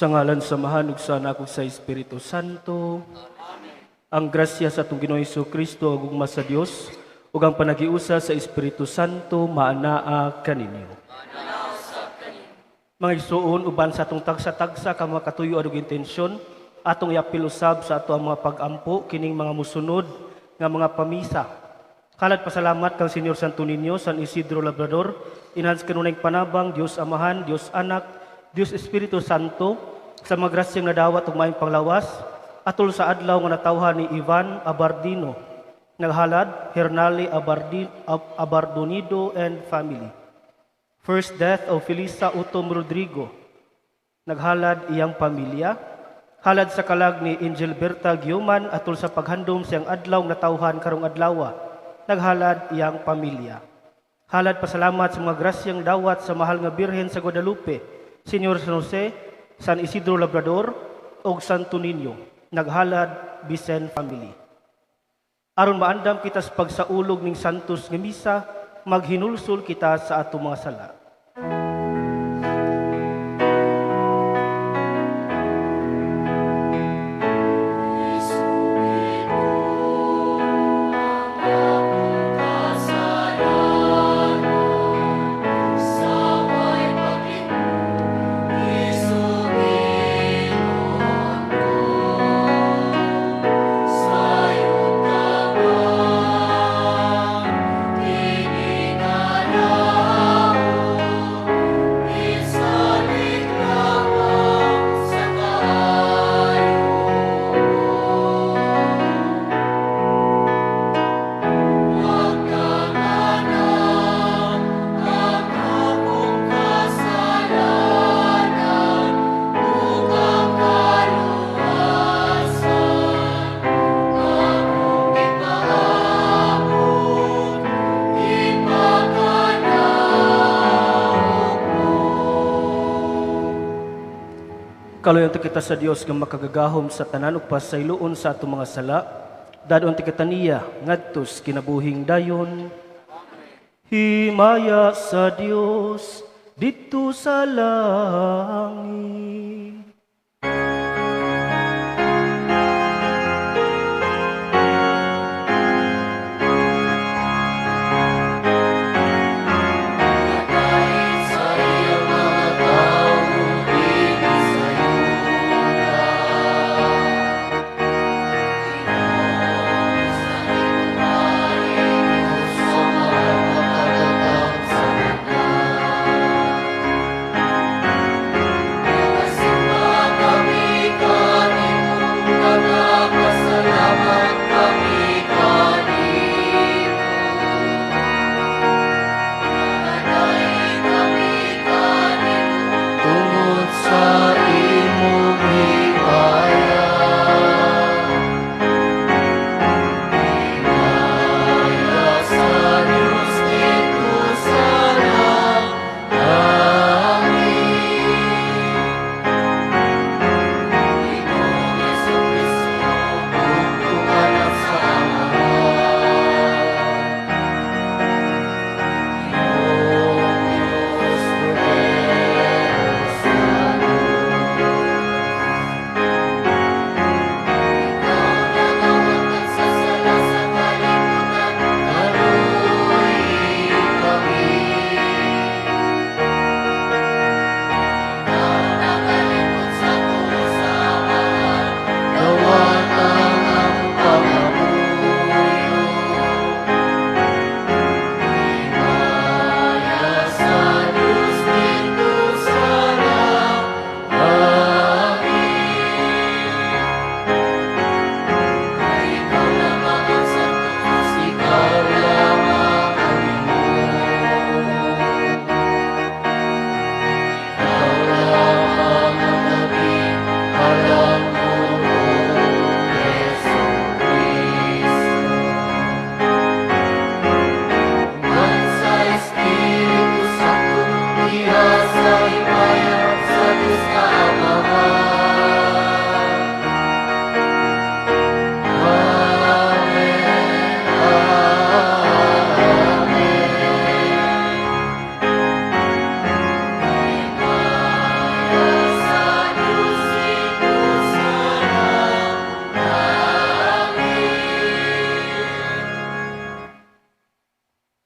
Sa ngalan sa Amahan ug sa Anak ug sa Espiritu Santo. Ang grasya sa atong Ginoong Kristo, ug gugma sa Dios ug ang panagiusa sa Espiritu Santo maanaa kaninyo. Mga igsuon, uban sa atong tagsa-tagsa ka mga katuyo ug intensyon, atong iapil usab sa ato ang mga pag-ampo kining mga musunod nga mga pamisa. Halad pasalamat kang Senyor Santo Niño, San Isidro Labrador, inhan sa kanunayng panabang, Dios Amahan, Dios Anak, Dios Espiritu Santo, sa mga grasyang nadawat ug maayong panglawas, atol sa adlaw nga natawhan ni Ivan Abardino, naghalad Hernali Abardonido and family. First death of Felisa Utom Rodrigo, naghalad iyang pamilya. Halad sa kalag ni Angel Berta Giuman atol sa paghandom siyang adlaw natawhan karong adlawa, naghalad iyang pamilya. Halad pasalamat sa mga grasyang dawat sa mahal nga Birhen sa Guadalupe, Senyor San Jose, San Isidro Labrador, ug Santo Niño, naghalad Bisen family. Aron maandam kita sa pagsaulog ning Santos nga Misa, maghinulsol kita sa atong mga sala. Sa paglingkod, isugiton ko. Sayod tabang, tinigalaon, Isalig lamang sa kaayo mo. Wagtanganan ang akong kasalanan ug ang kaluwasan akong gipaabot, ipakanaog mo. Kaluoyan kita sa Dios nga makagagahom sa tanan ug pasayloon sa atong mga sala. Dad-on ti kita niya ngadto sa kinabuhing dayon. Himaya sa Dios didto sa langit. Kadait sa iyang mga tawo dinhi sa yuta. Ginoo, sa Diyos Amahan makagagahom sa tanan. Nga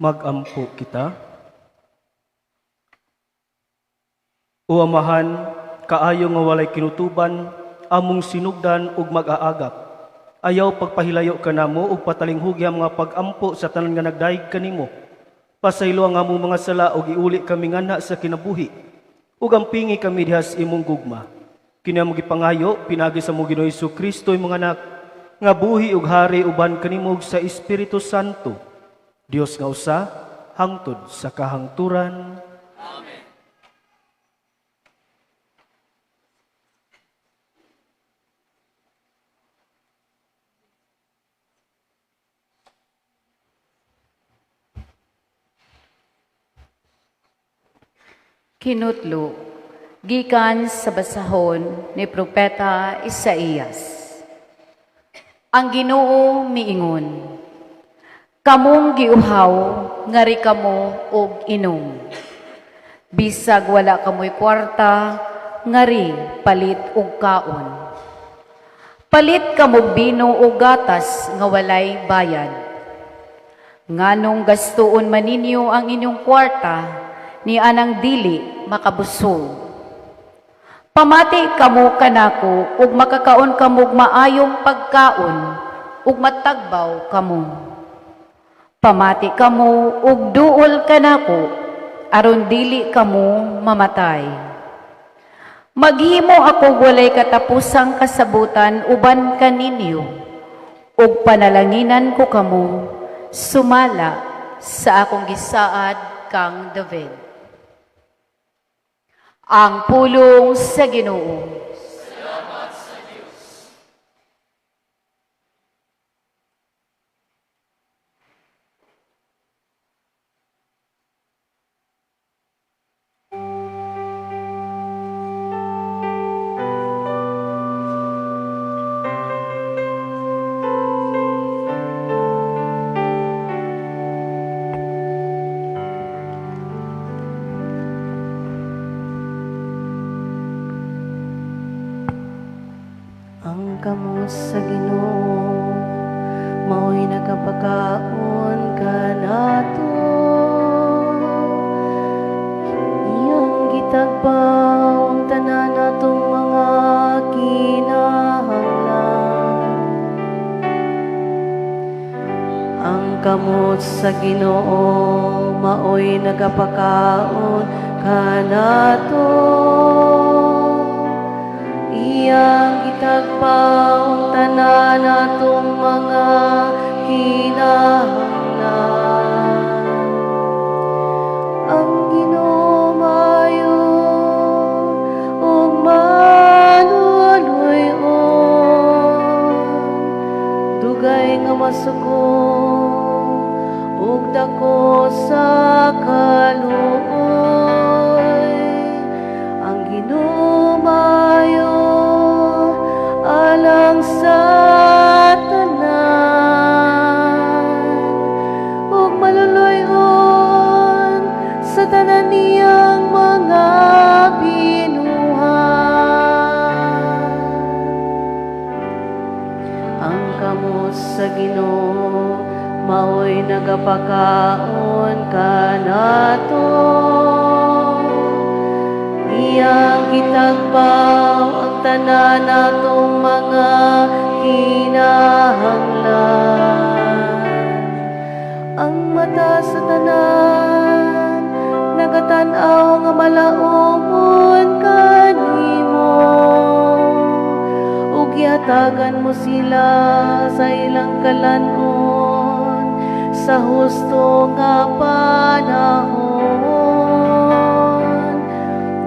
Magampo kita. O Amahan, kaayo nga walay kinutuban, among sinugdan ug mag-aagap. Ayaw pagpahilayo kanamo ug patalinghugi ang mga pag-ampo sa tanan nga nagdayeg kanimo. Pasaylo ang among mga sala ug iuli kami nganha sa kinabuhi. Ug ampingi kami diha sa imong gugma. Kini among gipangayo pinaagi sa among Ginoo Kristo imong anak nga buhi ug hari uban kanimo ug sa Espiritu Santo. Dios nga usa hangtod sa kahangturan. Amen. Kinutlo, gikan sa basahon ni Propeta Isaías. Ang Ginoo miingon, kamong giuhaw, ngari kamo og inom. Bisag wala kamoy kwarta, ngari palit og kaon. Palit kamog bino o gatas nga walay bayad. Nganong gastuon man ninyo ang inyong kwarta, ni anang dili makabusog. Pamati kamo kanako ug makakaon kamog maayong pagkaon ug matagbaw kamo. Pamati kamo ug duol kanako aron dili kamo mamatay. Maghimo ako walay katapusang kasabutan uban kaninyo ug panalanginan ko kamo sumala sa akong gisaad kang David. Ang pulong sa Ginoo. Salamat sa Diyos. Ang kamot sa Ginoo mao'y nagapakaon kanato. Iyang gitagbaw ang tanan natong mga kinahanglan. Ang kamot sa Ginoo mao'y nagapakaon kanato. Iyang gitagbaw ang tanan natong mga kinahanglan. Ang Ginoo maayo ug maluluy-on, dugay nga masuko ug dako sa kaluoy. Ang Ginoo maayo alang sa tanan ug maluluy-on sa tanan niyang mga binuhat. Ang kamot sa Ginoo mao'y nagapakaon kanato. Iyang gitagbaw ang tanan natong mga kinahanglan. Ang mata sa tanan nagatan-aw nga malaumon kanimo, ug gihatagan mo sila sa ilang kalanon sa husto nga panahon.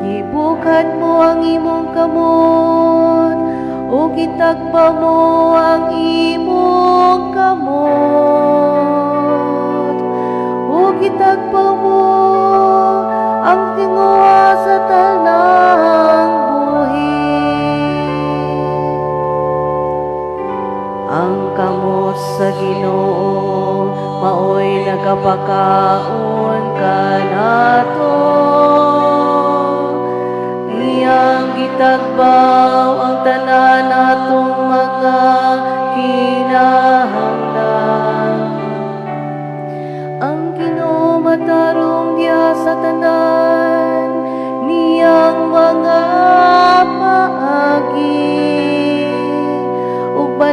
Gibukad mo ang imong kamot ug gitagbaw mo ang imong kamot, ug gitagbaw mo ang tinguha sa tanang buhi. Ang kamot sa Ginoo mao'y nagapakaon kanato. Iyang gitagbaw ang tanan natong mga kinahanglan. Ang Ginoo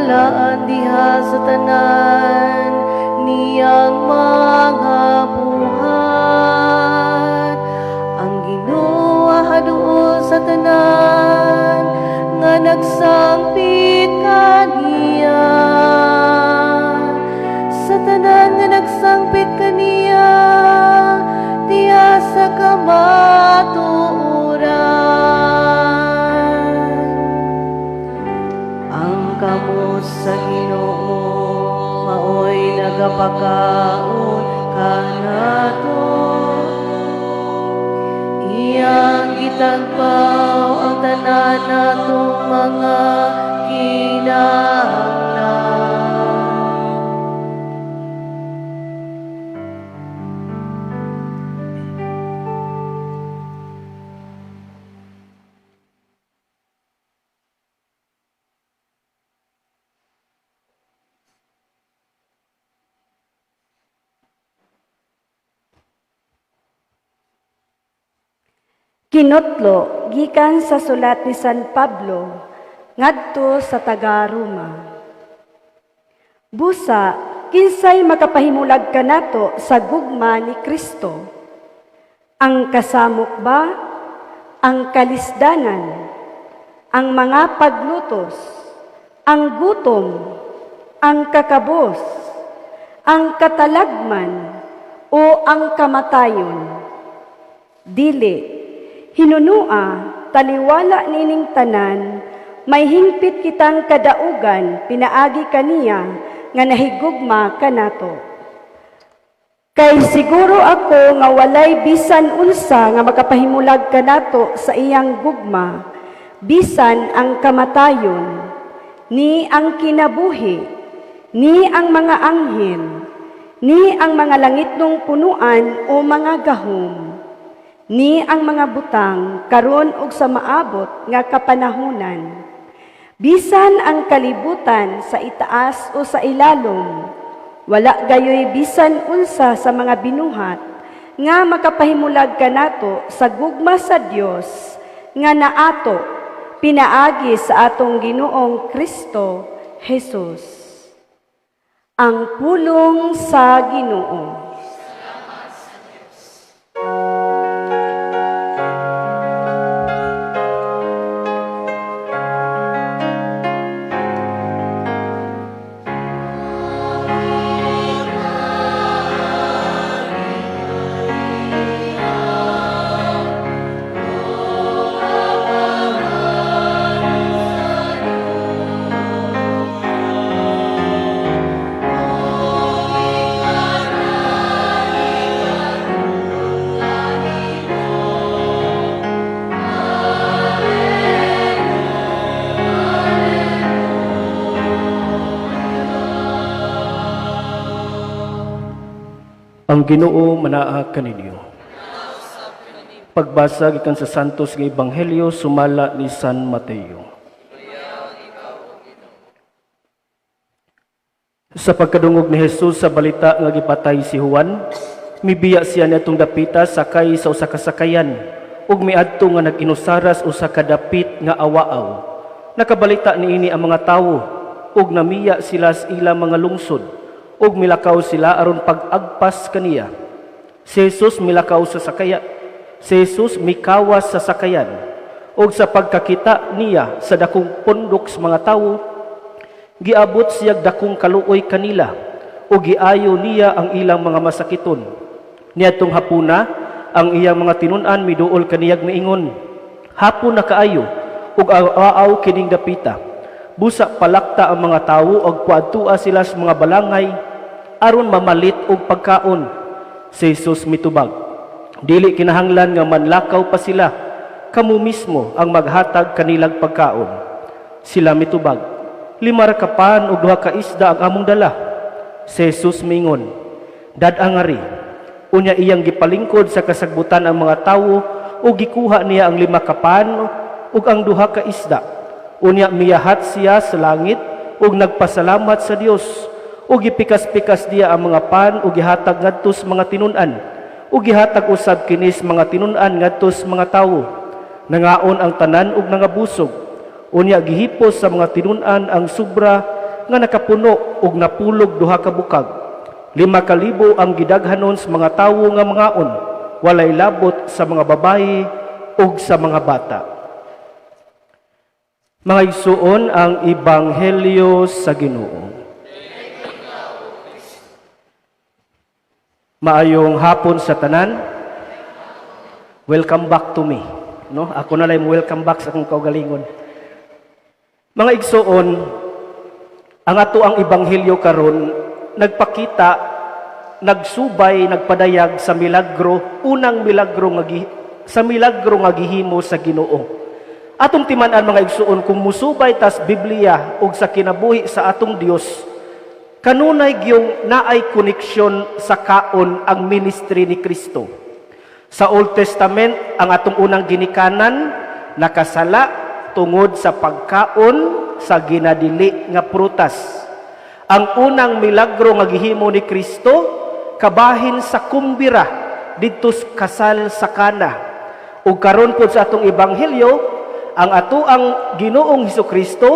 balaan diha sa tanan niyang mga buhat. Ang Ginoo haduol sa tanan nga nagsangpit kaniya. Sa tanan nga nagsangpit kaniya diha sa kamatuoran. Ang kamot sa Ginoo maoy nagapakaon kanato. Iyang gitagbaw ang tanan natong mga kinahanglan. Kinotlo gikan sa sulat ni San Pablo ngadto sa taga-Roma. Busa, kinsay makapahimulag kanato sa gugma ni Kristo? Ang kasamok ba? Ang kalisdanan? Ang mga paglutos? Ang gutom? Ang kakabos? Ang katalagman? O ang kamatayon? Dili, hinunua, taliwala nining tanan, may hingpit kitang kadaugan, pinaagi kaniya, nga nahigugma kanato. Kay siguro ako nga walay bisan unsa nga makapahimulag kanato sa iyang gugma, bisan ang kamatayon, ni ang kinabuhi, ni ang mga anghel, ni ang mga langitnong punuan o mga gahom, ni ang mga butang karon og sa maabot nga kapanahunan. Bisan ang kalibutan sa itaas o sa ilalom, wala gayoy bisan unsa sa mga binuhat nga makapahimulag kanato sa gugma sa Dios nga naato pinaagi sa atong Ginoong Kristo Jesus. Ang pulong sa Ginoo. Ang Ginoo manaa kaninyo. Pagbasa gikan sa Santos nga Ebanghelyo sumala ni San Mateo. Sa pagkadungog ni Jesus sa balita nga gipatay si Juan, mibiya siya niadtong dapita sakay sa usa ka sakayan ug miadto nga nag-inusaras usa ka dapit nga awaaw. Nakabalita niini ang mga tawo ug namiya sila sa ilang mga lungsod ug milakaw sila aron pag-agpas kaniya. Si Jesus milakaw sa sakaya. Si Jesus mikawas sa sakayan ug sa pagkakita niya sa dakong pundok sa mga tawo, giabot siyag dakong kaluoy kanila ug giayo niya ang ilang mga masakiton. Niadtong hapuna, ang iyang mga tinun-an miduol kaniyag miingon, "Hapon na kaayo ug awaaw kining dapita. Busa palakta ang mga tawo ug paadtua sila sa mga balangay aron mamalit og pagkaon." Si Jesus mitubag, "Dili kinahanglan nga manlakaw pa sila, kamo mismo ang maghatag kanilang pagkaon." Sila mitubag, "5 ra ka pan ug 2 ka isda ang among dala." Si Jesus mingon, "Dad-a ngari." Unya iyang gipalingkod sa kasagbutan ang mga tawo ug gikuha niya ang 5 ka pan ug ang 2 ka isda. Unya miyahat siya sa langit ug nagpasalamat sa Dios ug gipikas-pikas niya ang mga pan ug gihatag ngadto sa mga tinun-an ug gihatag usab kini sa mga tinun-an ngadto sa mga tawo. Nangaon ang tanan ug nangabusog. Unya gihipos sa mga tinun-an ang sobra nga nakapuno og napulog duha ka bukag. 5,000 ang gidaghanon sa mga tawo nga mangaon, walay labot sa mga babayi ug sa mga bata. Mga igsuon, ang ebanghelyo sa Ginoo. Maayong hapon sa tanan. Welcome back to me. No? Ako na lang welcome back sa akong kaugalingon. Mga igsuon, ang ato ang ebanghelyo karon nagpakita, nagsubay, nagpadayag sa milagro, unang milagro nga sa milagro nga gihimo sa Ginoo. Atong timan-an, mga igsuon, kung musubay tas Biblia ug sa kinabuhi sa atong Dios, kanunay gyung naay koneksyon sa kaon ang ministry ni Kristo. Sa Old Testament, ang atong unang ginikanan nakasala tungod sa pagkaon sa ginadili nga prutas. Ang unang milagro nga gihimo ni Kristo kabahin sa kumbira didto sa kasal sa Kana. Ug karon pod sa atong ebanghelyo, ang ato ang Ginoong Hesukristo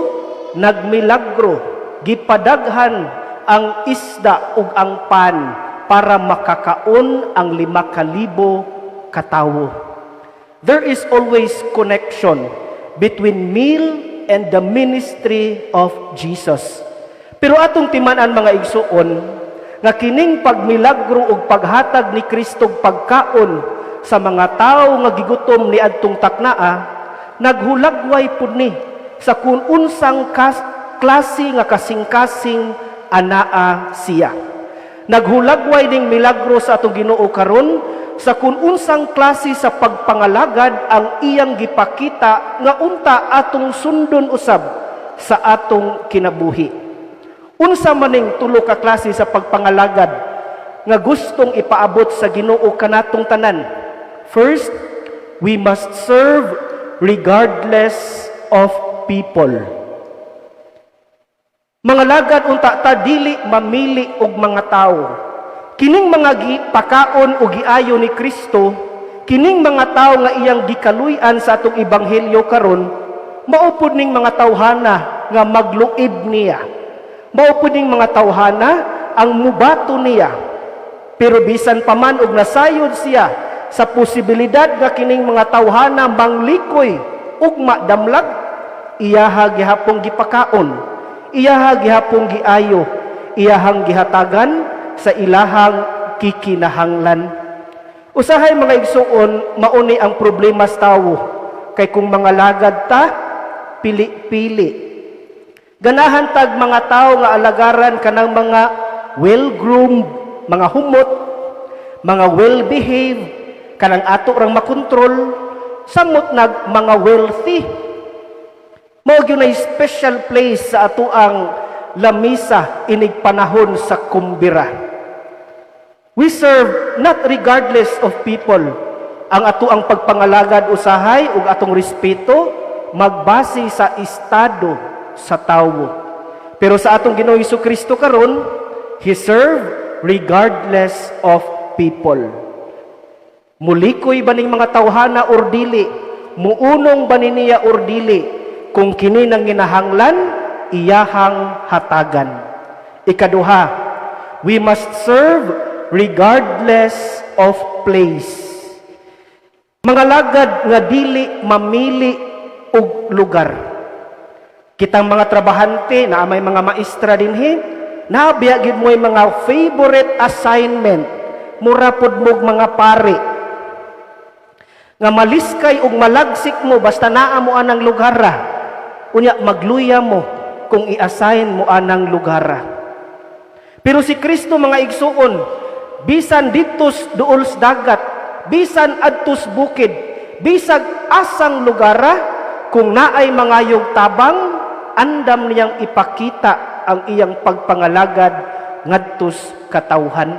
nagmilagro, gipadaghan ang isda ug ang pan para makakaon ang 5,000 katawo. There is always connection between meal and the ministry of Jesus. Pero atong timan-an, mga igsuon, nga kining pagmilagro ug paghatag ni Kristo og pagkaon sa mga tawo nga gigutom ni adtong taknaa, naghulagway pud ni sa kung unsang klase nga kasing-kasing anaa siya. Naghulagway ning milagro sa atong Ginoo karon sa kung unsang klase sa pagpangalagad ang iyang gipakita nga unta atong sundon usab sa atong kinabuhi. Unsa maning tulo ka klase sa pagpangalagad nga gustong ipaabot sa Ginoo kanatong tanan? First, we must serve regardless of people. Mangalagad unta ta dili mamili og mga tawo. Kining mga gipakaon o giayo ni Kristo, kining mga tawo nga iyang gikaluy-an sa atong ebanghelyo karon, mao pud ning mga tawhana nga magluib niya. Mao pud ning mga tawhana ang mubato niya. Pero bisan pa man og nasayod siya sa posibilidad nga kining mga tawhana manglikoy ug madamlag, iyaha gihapong gipakaon, iyaha gihapong giayo, iyahang gihatagan sa ilahang kikinahanglan. Usahay, mga igsuon, mauni ang problema sa tawo kay kung mangalagad ta, pili-pili. Ganahan tag mga tao nga alagaran kanang mga well-groomed, mga humot, mga well-behaved, kanang ato rang makontrol, samot nag mga wealthy. Mao gyud na special place sa ato ang lamisa inig panahon sa kumbira. We serve not regardless of people. Ang ato ang pagpangalagad usahay ug atong respeto magbase sa estado sa tawo. Pero sa atong Ginoong Kristo karon, He serve regardless of people. Mulikoy ba ning mga tawhana or dili? Muunong ba ni niya or dili? Kung kini nang ginahanglan, iyahang hatagan. Ikaduha, we must serve regardless of place. Mangalagad nga dili mamili og lugar. Kitang mga trabahante na may mga maestra dinhi, nabiya gid mo mga favorite assignment. Mura pod mog mga pari nga maliskay ug malagsik mo basta naa mo anang lugar. Unya magluya mo kung i-assign mo anang lugar. Pero si Kristo, mga igsuon, bisan didtos duol sa dagat, bisan adtos bukid, bisag asang lugara, kung naay mangayog tabang, andam niyang ipakita ang iyang pagpangalagad ngadtos katawhan.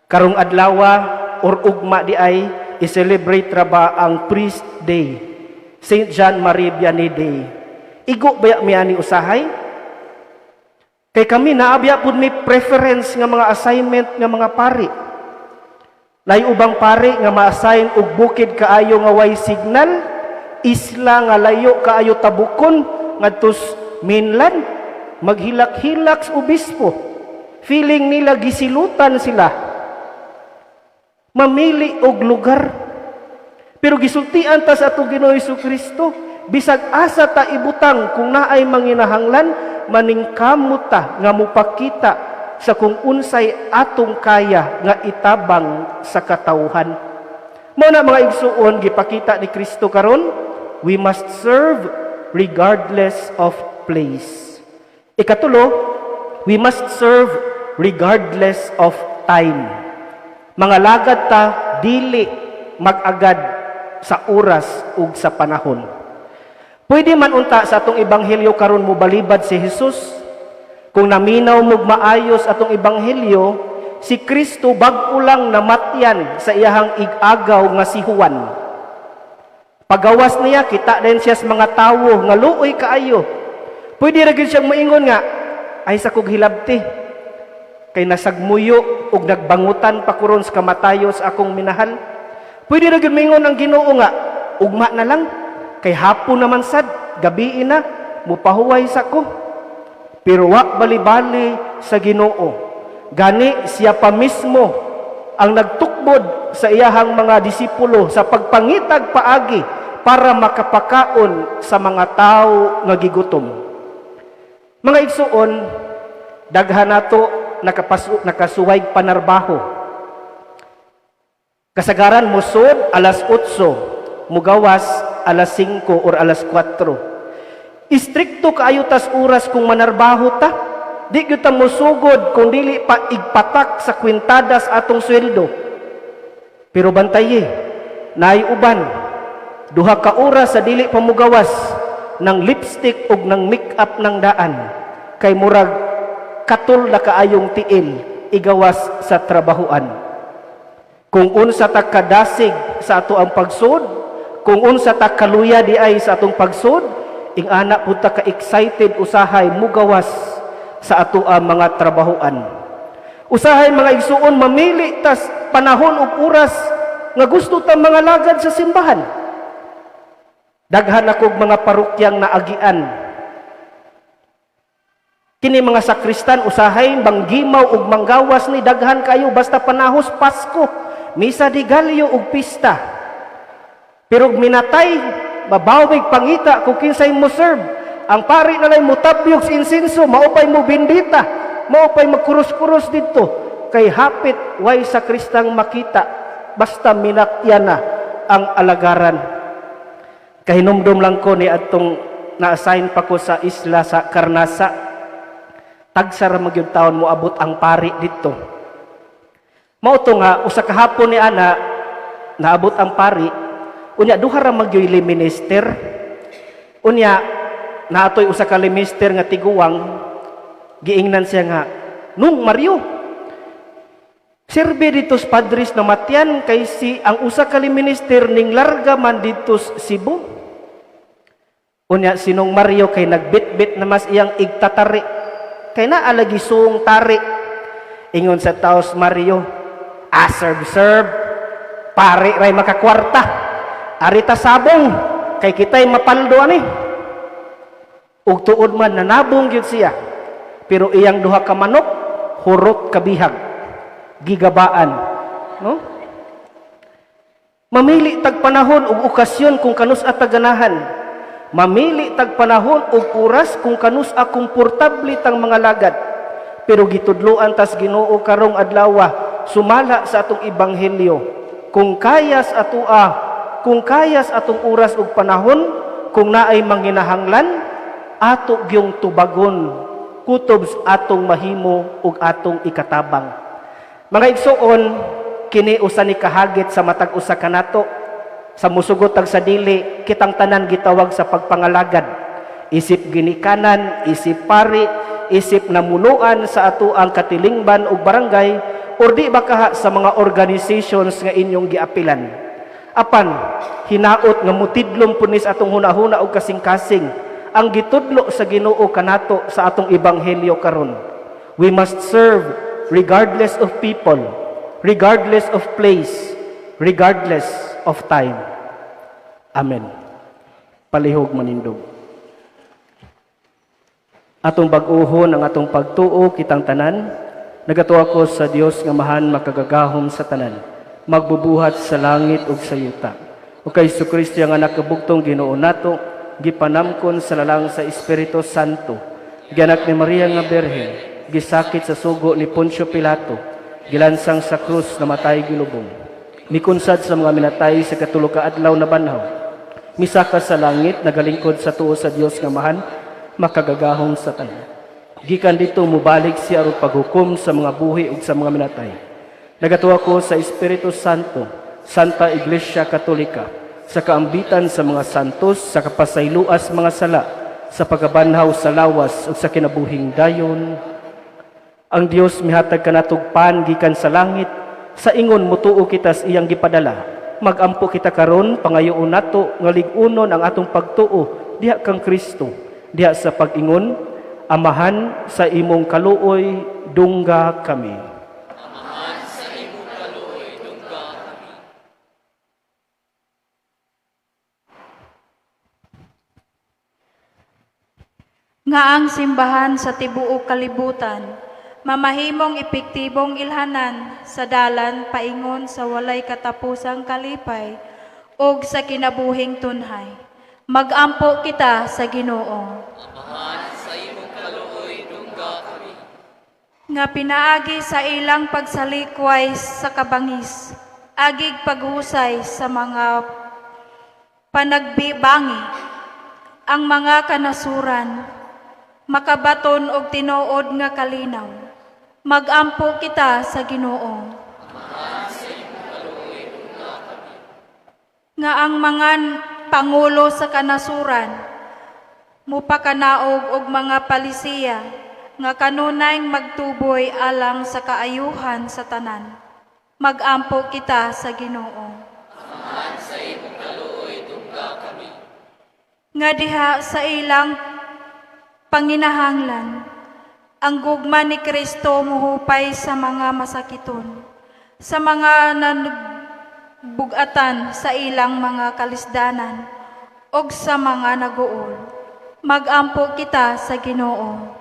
Karong adlawa or ugma di ay i-celebrate ra ba ang Priest Day, St. John Marie Vianney Day. Igo ba mi ani usahay? Kay kami naabya pud may preference nga mga assignment nga mga pari. Nay ubang pari nga ma-assign og bukid kaayo nga way signal, isla nga layo kaayo tabukon ngadtos mainland. Maghilak-hilak sa obispo. Feeling nila gisilutan sila. Mamili og lugar. Pero gisultian ta sa atong Ginoo Kristo, bisag asa ta ibutang kung naay manginahanglan, maningkamot ta nga mupakita sa kung unsay atong kaya nga itabang sa katawhan. Mao na, mga igsuon, gipakita ni Kristo karon, we must serve regardless of place. Ikatulo, we must serve regardless of time. Mga lagad ta, dili mag-agad sa oras ug sa panahon. Pwede man unta sa atong ebanghelyo karon mo balibad si Jesus. Kung naminaw mog maayos atong ebanghelyo, si Kristo bag-o lang namatyan sa iyahang ig-agaw nga si Juan. Pagawas niya, kita din siya sa mga tawo nga luoy kaayo. Pwede ra gyud siyang moingon nga, "Ay sa kog hilabti. Kay nasagmuyo ug nagbangutan pa ko ron sa kamatayo sa akong minahal." Pwede ra gyud moingon ang Ginoo nga, "Ugma na lang kay hapon naman sad, gabi na, mupahuway sa ko." Pero wa bali-bali sa Ginoo. Gani siya pa mismo ang nagtukbod sa iyahang mga disipulo sa pagpangitag paagi para makapakaon sa mga tao nga gigutom. Mga igsuon, daghan nato nakasuway panarbaho. Kasagaran musod alas 8, mugawas alas 5 or alas 4. Istrikto kaayo tas oras kung manarbaho ta. Di gyud ta mosugod kung dili pa igpatak sa kwintadas atong sweldo. Pero bantaye, naay uban, 2 ka oras sa dili pa mugawas ng lipstick ug ng make-up ng daan kay murag katul na kaayong tiil igawas sa trabahuan. Kung unsa ta kadasig sa ato ang pagsud, kung unsa ta kaluya di ay sa atong pagsud, ing-ana pud ta ka excited usahay mugawas sa ato ang mga trabahuan. Usahay, mga igsuon, mamili tas panahon ug oras nga gusto ta mga lagad sa simbahan. Daghan akog mga parokyang naagian. Kini mga sakristan usahay manggimaw ug manggawas ni daghan kayo basta panahos Pasko, Misa de Gallo ug pista. Pero minatay, mabawig pangita kung kinsay mo serve. Ang pari na lang mutabyog sa insinso, mao pay mo bendita, mao pay magkurus-kurus dito. Kay hapit way sakristang makita, basta minatyan na ang alagaran. Kahinumdum lang ko ni atong na-assign pa ko sa isla sa Karnasa. Tagsa ra magyud taon mo abot ang pari dito. Mao to nga usa ka hapon ni ana naabot ang pari. Unya duha ra magyoy minister. Unya naatoy usa ka minister nga tiguwang, giingnan siya nga, "Nung Mario, sirbi dito sa padres na matyan kay si ang usa ka minister ning larga man dito sa Cebu." Unya sinong Mario kay nagbitbit na mas iyang igtatari. Kay naa lagi suong tari. Ingon sa taos Mario, "Ah, serve serve, pare ray makakwarta. Arita sabong, kay kita'y mapaldo ani." Ug tuod man nanabong gyud siya. Pero iyang duha ka manok, hurot kabihag. Gigabaan. No? Mamili tag panahon ug okasyon kung kanus ta ganahan. Mamili tag panahon ug oras kung kanus a komportable tang mga lagad. Pero gitudloan tas Ginoo karong adlaw sumala sa atong ebanghelyo. Kung kayas atoa, kung kayas atong oras ug panahon, kung naay manginahanglan, ato gyung tubagon kutob atong mahimo ug atong ikatabang. Mga igsuon, kini usa ni kahagit sa matag usa kanato. Sa musugot tag sa dili, kitang tanan gitawag sa pagpangalagad. Isip ginikanan, isip pari, isip namunuan sa ato ang katilingban ug barangay, or di ba kaha sa mga organizations nga inyong giapilan. Apan, hinaot nga mutidlom punis atong hunahuna og kasing-kasing ang gitudlo sa Ginoo kanato sa atong ebanghelyo karon. We must serve regardless of people, regardless of place, regardless of time. Amen. Palihog manindog. Atong bag-ohon ang atong pagtuo kitang tanan. Nagatuo ako sa Dios nga Amahan, makagagahom sa tanan, magbubuhat sa langit ug sa yuta. Ug kay Kristo, ang anak kabugtong Ginoo nato, gipanamkon sa lalang sa Espiritu Santo. Gianak ni Maria nga Birhen, gisakit sa sugo ni Poncio Pilato, gilansang sa krus, namatay, gilubong. Mikunsad sa mga minatay, sa katulo ka adlaw nabanhaw. Misaka sa langit, nagalingkod sa tuo sa Dios nga Amahan, makagagahom sa tanan. Gikan didto mubalik siya aron paghukom sa mga buhi ug sa mga minatay. Nagatuo ako sa Espiritu Santo, Santa Iglesia Katolika, sa kaambitan sa mga santos, sa kapasayloas mga sala, sa pagkabanhaw sa lawas ug sa kinabuhing dayon. Ang Dios mihatag kanatog pan gikan sa langit sa ingon mutuo kita sa iyang gipadala. Magampo kita karon, pangayoon nato nga lig-unon ang atong pagtuo diha kang Kristo. Diha sa pag-ingon, Amahan, sa imong kaluoy, dungga kami. Amahan, sa imong kaluoy, dungga kami. Nga ang simbahan sa tibuok kalibutan mamahimong epektibong ilhanan sa dalan paingon sa walay katapusang kalipay ug sa kinabuhing tunhay. Magampo kita sa Ginoo. Amahan, sa imong kaluoy, dungga kami. Nga pinaagi sa ilang pagsalikway sa kabangis, agig paghusay sa mga panagbibangi, ang mga kanasuran makabaton og tinuod nga kalinaw. Magampo kita sa Ginoo. Nga ang mga pangulo sa kanasuran mupakanaog og mga palisiya nga kanunay magtuboy alang sa kaayuhan sa tanan. Magampo kita sa Ginoo. Nga diha sa ilang panginahanglan, ang gugma ni Kristo muhupay sa mga masakiton, sa mga nagbugatan sa ilang mga kalisdanan, ug sa mga naguol. Magampo kita sa Ginoo.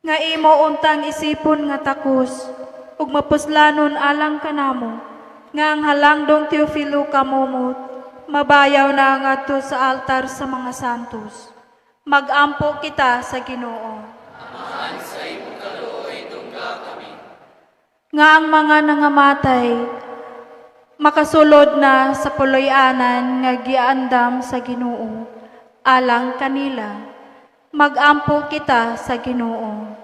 Nga imo untang isipon nga takos ug mapuslanon alang kanamo, nga ang halangdong Teofilo Camomot mabayaw na ngadto sa altar sa mga santos. Magampo kita sa Ginoo. Nga ang mga nangamatay makasulod na sa puloy-anan nga giandam sa Ginoo alang kanila. Magampo kita sa Ginoo.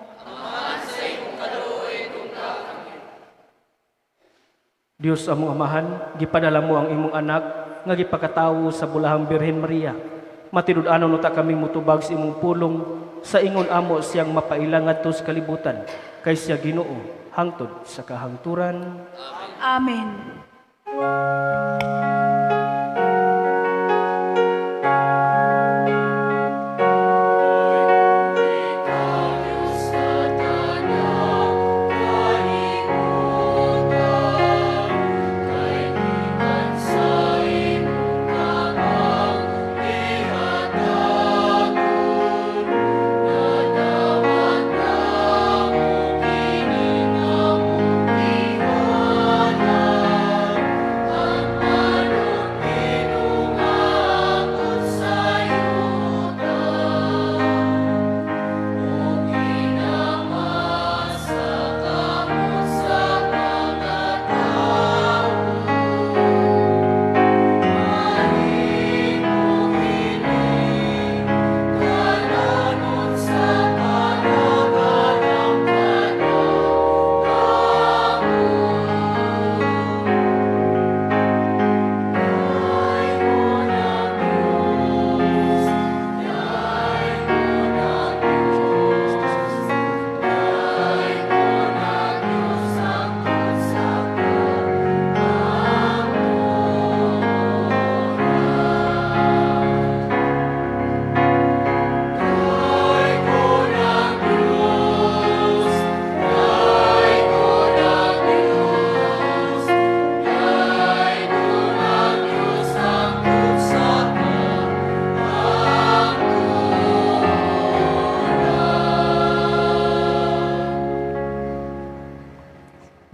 Dios among Amahan, gipadala mo ang imong anak nga gipakatawo sa bulahang Birhen Maria. Matinud-anon unta kaming mutubag sa imong pulong sa ingon amo siyang mapaila ngadto sa kalibutan, kay siya Ginoo hangtod sa kahangturan. Amen. Kini nga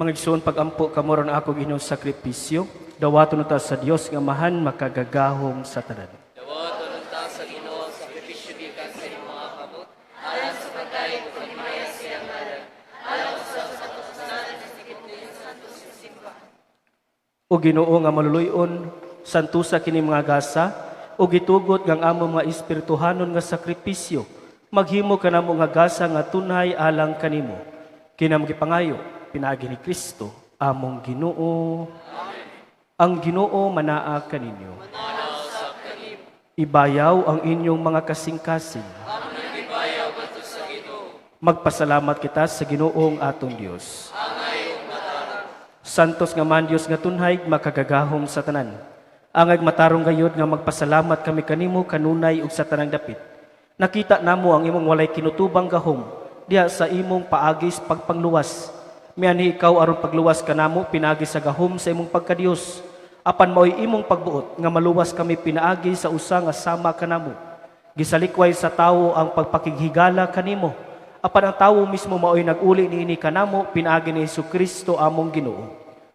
Mga igsoon, pagampo kamo ron ako inyong sakripisyo, dawaton ta sa Dios nga Amahan makagagahom sa tanan. Dawaton unta sa Ginoo ang sakripisyo gikan sa imong mga kamot, alang sa pagdayeg ug paghimaya sa iyang ngalan, alang usab sa katupasan sa tibuok santos nga simbahan. O Ginoo nga maluluy-on, santusa kini mga gasa ug gitugot nga ang among mga espirituhanon nga sakripisyo maghimo kanamo nga gasa nga tunhay alang kanimo. Kinamo gipangayo pinaagi ni Kristo among Ginoo. Ang Ginoo manaa kaninyo. Ibayaw ang inyong mga kasing-kasing. Magpasalamat kita sa Ginoong atong Dios. Santos nga man Dios nga tunhay makagagahom sa tanan. Angay matarong gayod nga magpasalamat kami kanimo kanunay ug sa tanang dapit. Nakita namo ang imong walay kinutubang gahom diha sa imong paagis pagpangluwas. Mianhi ikaw aron pagluwas kanamo pinaagi sa gahom sa imong pagkadiyos. Apan mao'y imong pagbuot nga maluwas kami pinaagi sa usa nga sama kanamo. Gisalikway sa tawo ang pagpakighigala kanimo. Apan ang tawo mismo mao'y nag-uli niini kanamo pinaagi ni Hesukristo among Ginoo.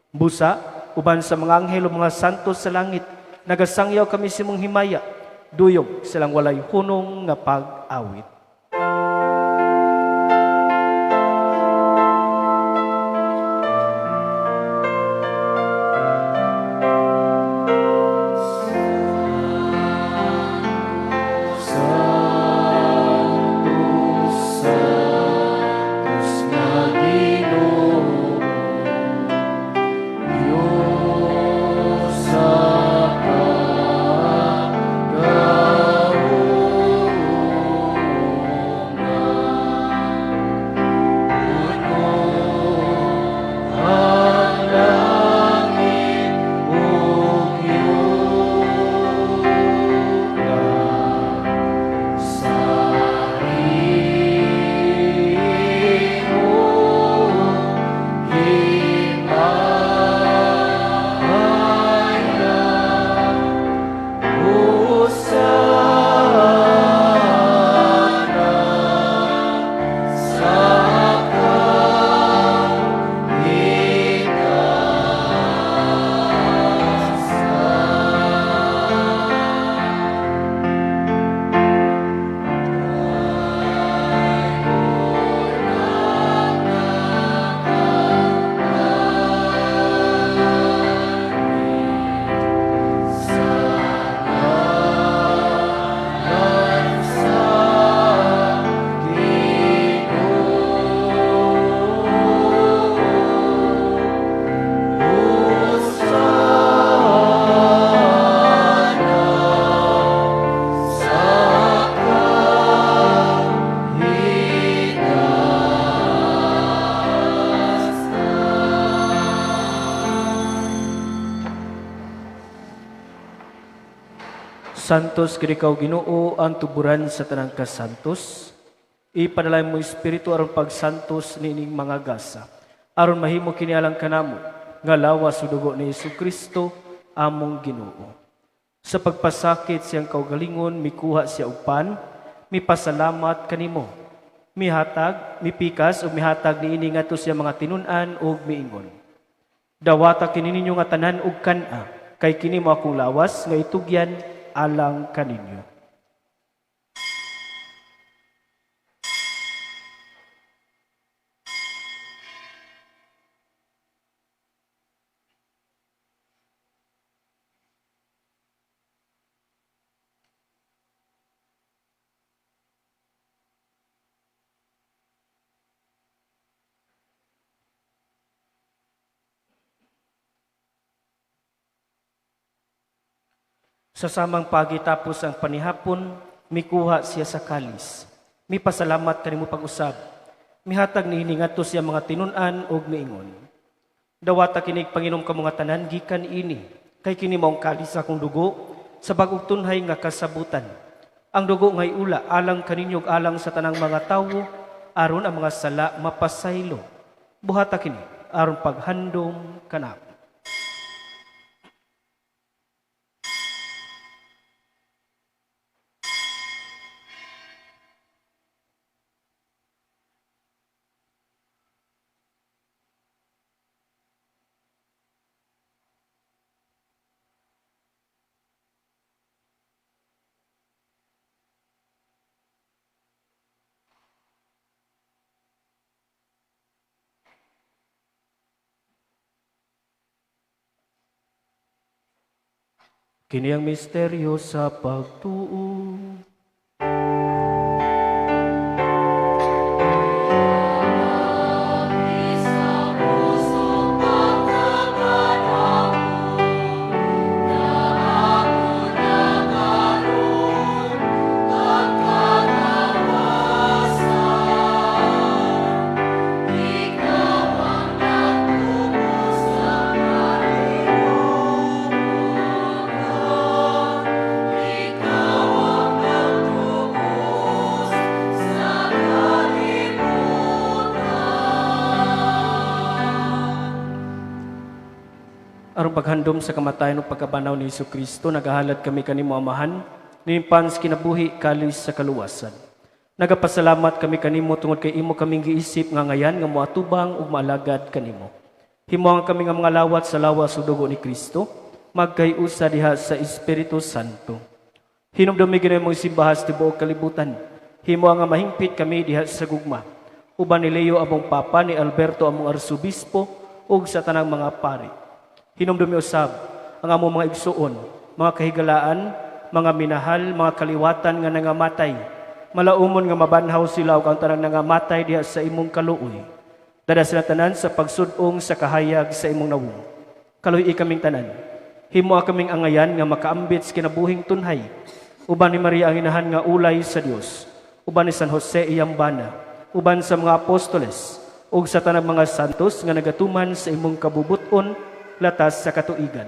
Busa, uban sa mga anghel ug mga santos sa langit, nagasangyaw kami sa imong himaya, duyog silang walay hunong nga pag-awit. Santos nga Ginoo, Diyos sa kagahuman, puno ang langit ug yuta sa imong himaya. Hosana sa kahitasan. Santos kini ikaw Ginoo ang tuburan sa tanang kasantos. Ipadala mo espiritu aron pagsantos niining mga gasa. Aron mahimo kini alang kanamo nga lawas ug dugo ni Hesukristo among Ginoo. Sa pagpasakit siyang kaugalingon mikuha siya og pan, mipasalamat kanimo. Mihatag, mipikas ug mihatag niini ngadto sa mga tinun-an ug miingon. Dawata kini ninyo nga tanan ug kan-a, kay kini mo akong lawas nga itugyan alang kaninyo. Sa samang pagitapos ang panihapon, mikuha siya sa kalis. Mipasalamat kanimo pag-usab. Mihatag niini ngadto siya mga tinun-an ug miingon. Dawata kinig panginom kamo nga tanan gikan ini, kay kini maong kalis sa akong dugo sa bag-ong tunhay nga kasabutan. Ang dugo ngay ula alang kaninyo ug alang sa tanang mga tawo aron ang mga sala mapasaylo. Buhata kini aron paghandom kanako. Kini ang misteryo sa pagtuo. Aron paghandom sa kamatayon ug pagkabanhaw ni Hesukristo, nagahalad kami kanimo, Amahan, nimpan sa kinabuhi kalis sa kaluwasan. Nagapasalamat kami kanimo tungod kay imo kaming giisip nga ngayan nga moatubang ug maalagad kanimo. Himuang kami nga mga lawat sa lawas ug dugo ni Kristo, magkayusa diha sa Espiritu Santo. Hinumdumi Ginoo imong simbahan sa tibuok kalibutan. Himuang nga mahingpit kami diha sa gugma. Uban ni Leo among Papa, ni Alberto among Arsobispo ug sa tanang mga pari. Hinumdumi usab ang among mga igsuon, mga kahigalaan, mga minahal, mga kaliwatan nga nangamatay. Malaumon nga mabanhaw sila ug ang tanang nangamatay diha sa imong kaluoy. Dada sila tanan sa pagsud-ong sa kahayag sa imong nawong. Kaluoy kaming tanan. Himoa kaming angayan nga makaambit sa kinabuhing tunhay. Uban ni Maria ang inahan nga ulay sa Dios. Uban ni San Jose iyang bana. Uban sa mga apostoles ug sa tanang mga santos nga nagatuman sa imong kabubuton latas sa katuigan.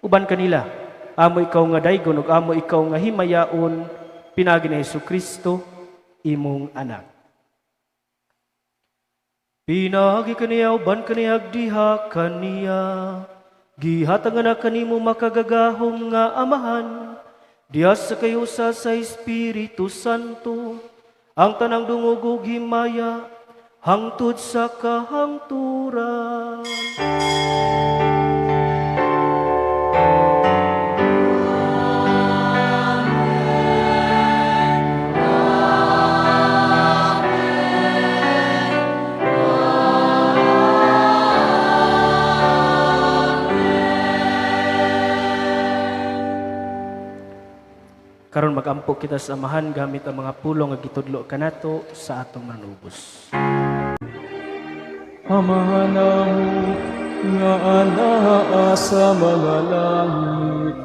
Uban kanila, amo ikaw nga daygon ug amo ikaw nga himayaon pinaagi ni Hesukristo imong anak. Pinaagi kaniya uban kaniya diha kaniya, gihatag na kanimo makagagahom nga Amahan, diha sa kayusa sa Espiritu Santo, ang tanang dungog ug himaya hangtod sa kahangturan. Karon magampo kita sa Amahan gamit ang mga pulong nga gitudlo kanato sa atong manubos. Amahan namo nga anaa sa mga langit,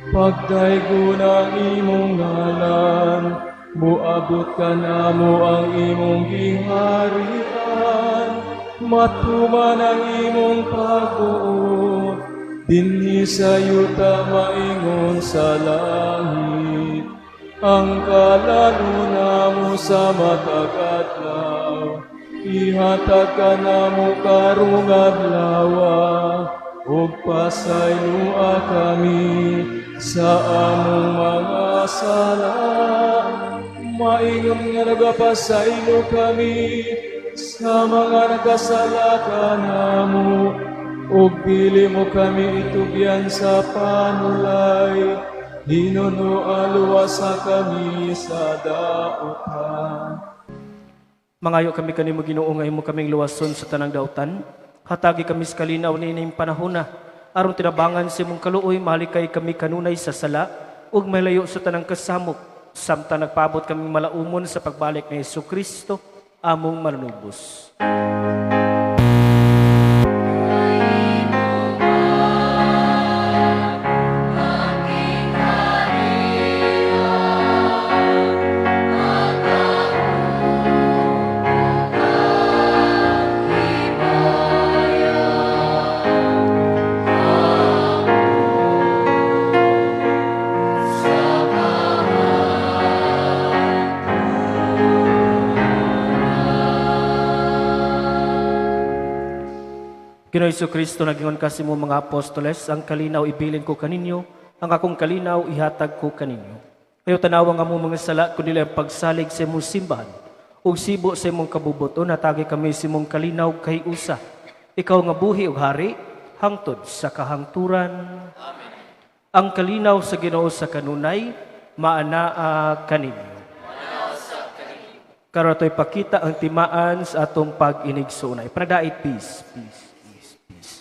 pagdaygon ang imong ngalan, moabot kanamo ang imong giharian, matuman ang imong pagbuot, dinhi sa yuta maingon sa langit. Ang kalaluna namo sa matag adlaw, ihatag kanamo karong adlawa, ug pasayloa kami sa among mga sala, maingon nga nagapasaylo kami sa mga nagkasala kanamo, ug dili mo kami itugyan sa panulay, hinunoa luwasa kami sa dautan. Mangayo kami kanimo Ginoo nga imo kaming luwason sa tanang dautan. Hatagi kami sa kalinaw niining panahona, aron tinabangan sa imong kaluoy malikay kami kanunay sa sala ug malayo sa tanang kasamok, samtang nagpaabot kaming malaumon sa pagbalik ni Hesukristo among manunubos. Ginoo Hesukristo, nagingon ka sa imong mga apostoles, ang kalinaw ibilin ko kaninyo, ang akong kalinaw ihatag ko kaninyo. Ayaw tanawa nga mo mga sala, kundi ang pagsalig sa imong simbahan, ug sibo sa imong kabubuton, hatagi kami sa imong kalinaw kay usa. Ikaw nga buhi ug hari, hangtod sa kahangturan. Amen. Ang kalinaw sa Ginoo sa kanunay, maanaa kaninyo. Karon ato'y pakita ang timaan sa atong pag-inigsoonay. Panagdait, peace, peace, peace, peace, peace.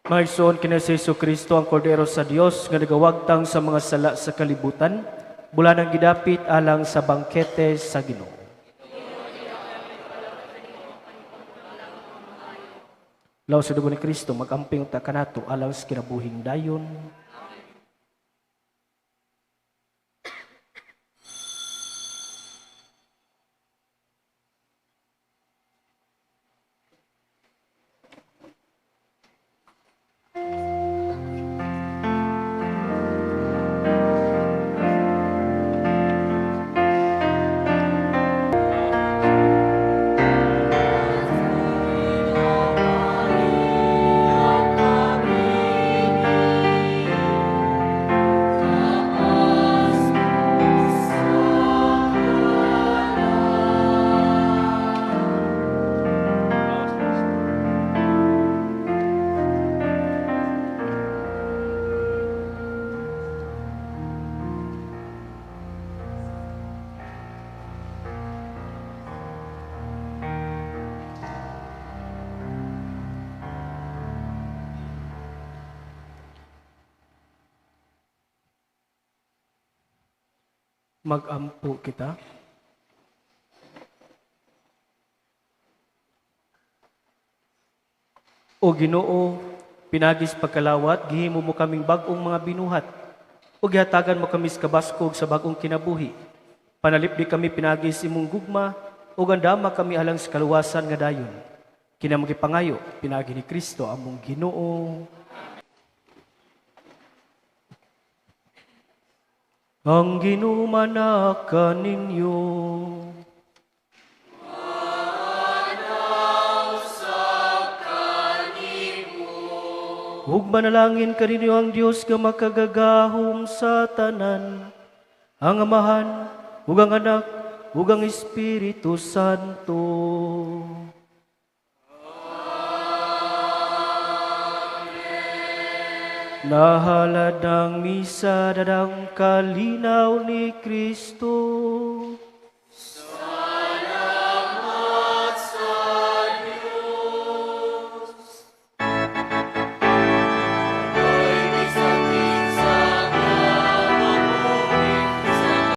Mga igsoon, kini si Hesus Kristo ang Kordero sa Dios nga nagawagtang sa mga sala sa kalibutan, bulanang gidapit alang sa bangkete sa Ginoo. Law sa dugo ni Kristo, magamping ta kanato alang sa kinabuhing dayon. Magampo kita. O Ginoo, pinagis pagkalawat, gihimo mo kaming bag-ong mga binuhat, o gihatagan mo kami sa kabaskog sa bag-ong kinabuhi. Panalipdi kami pinagis imong gugma, o gandama kami alang sa kaluwasan nga dayon. Kinamagipangayo, pinagi ni Kristo among Ginoo. Ang Ginoo manaka ninyo. Ug manalangin kaninyo ang Dios nga makagagahom sa tanan, ang Amahan, ug ang Anak, ug ang Espiritu Santo. Amen. Nahalad ang misa dadang kalinaw ni Kristo.